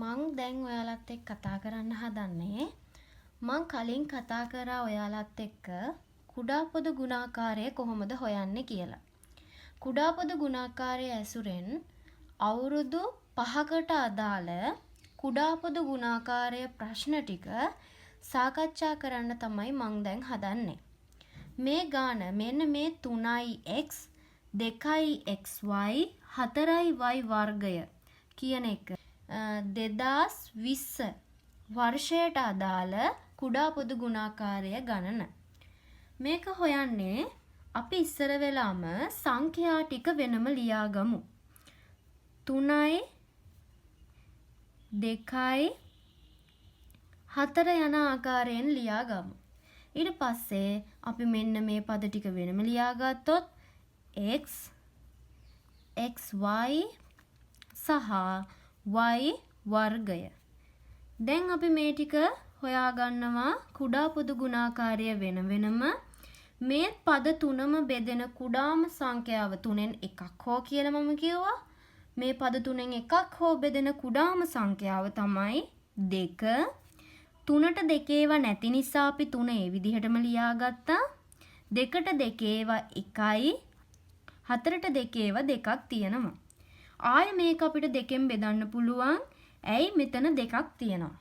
මං දැන් ඔයාලත් එක්ක කතා කරන්න හදන්නේ, මං කලින් කතා කරා ඔයාලත් එක්ක කුඩා පොදු ගුණාකාරය කොහොමද හොයන්නේ කියලා. කුඩා පොදු ගුණාකාරය ඇසුරෙන් අවුරුදු 5කට අදාළ කුඩා පොදු ගුණාකාරය ප්‍රශ්න ටික සාකච්ඡා කරන්න තමයි මං දැන් හදන්නේ. මේ ගාන මෙන්න මේ 3x 2xy 4y වර්ගය කියන එක 2020 වර්ෂයට අදාළ කුඩා පොදු ගුණාකාරය ගණන. මේක හොයන්නේ අපි ඉස්සර වෙලාම සංඛ්‍යා ටික වෙනම ලියාගමු. 3යි 2යි 4 යන ආකාරයෙන් ලියාගමු. ඊට පස්සේ අපි මෙන්න මේ පද ටික වෙනම ලියාගත්තොත් x, xy සහ y වර්ගය. දැන් අපි මේ ටික හොයාගන්නවා කුඩා පොදු ගුණාකාරය වෙන වෙනම. මේ පද තුනම බෙදෙන කුඩාම සංඛ්‍යාව තුනෙන් එකක් හෝ කියලා මම කිව්වා. මේ පද තුනෙන් එකක් හෝ බෙදෙන කුඩාම සංඛ්‍යාව තමයි 2. තුනට දෙකේවා නැති නිසා අපි තුන ඒ විදිහටම ලියාගත්තා. දෙකට දෙකේවා 1යි, හතරට දෙකේවා 2ක් තියෙනවා. ආයෙ මේක අපිට දෙකෙන් බෙදන්න පුළුවන්. ඇයි? මෙතන 2ක් තියෙනවා.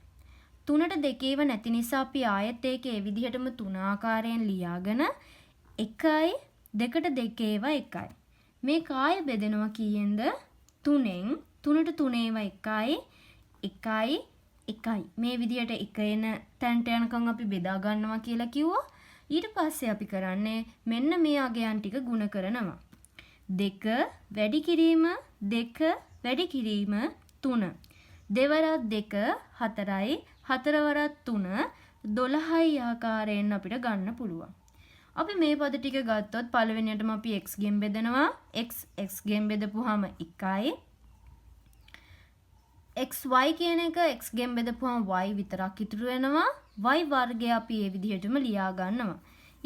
තුනට දෙකේව නැති නිසා අපි ආයෙත් ඒක ඒ විදිහටම තුන ආකාරයෙන් ලියාගෙන 1යි, දෙකට දෙකේව 1යි. මේක ආයෙ බෙදෙනවා කීයෙන්ද? තුනෙන්. තුනට තුනේව 1යි, 1යි, 1යි. මේ විදිහට 1 එන තැනට යනකම් අපි බෙදා ගන්නවා කියලා කිව්වා. ඊට පස්සේ අපි කරන්නේ මෙන්න මේ අගයන් ටික ගුණ කරනවා. 2 වැඩි කිරීම 2 වැඩි කිරීම 3. දෙවරක් 2 4යි, හතර වරක් 3 12යි ආකාරයෙන් අපිට ගන්න පුළුවන්. අපි මේ පද ටික ගත්තොත් පළවෙනියටම අපි x ගෙන් බෙදනවා. x x ගෙන් බෙදපුවාම 1යි. Xy කියන එක x ගෙන් බෙදපුවාම y විතරක් ඉතුරු වෙනවා. Y වර්ගය අපි ඒ විදිහටම ලියා ගන්නවා.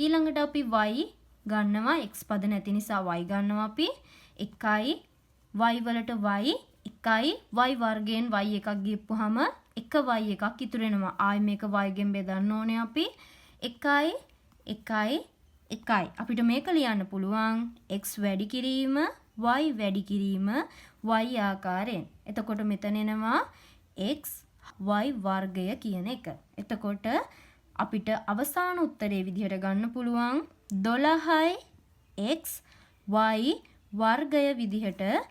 ඊළඟට අපි y ගන්නවා. X පද නැති නිසා y ගන්නවා අපි. 1යි, y වලට y 1යි, y වර්ගයෙන් y එකක් ගියපුවාම එක y එකක් ඉතුරු වෙනවා. ආයි මේක y ගෙන් බෙදන්න ඕනේ අපි. 1යි, 1යි, 1යි. අපිට මේක ලියන්න පුළුවන් x වැඩි කිරීම y වැඩි කිරීම y ආකාරයෙන්. එතකොට මෙතන එනවා x y වර්ගය කියන එක. එතකොට අපිට අවසාන උත්තරේ විදිහට ගන්න පුළුවන් 12යි x y වර්ගය විදිහට.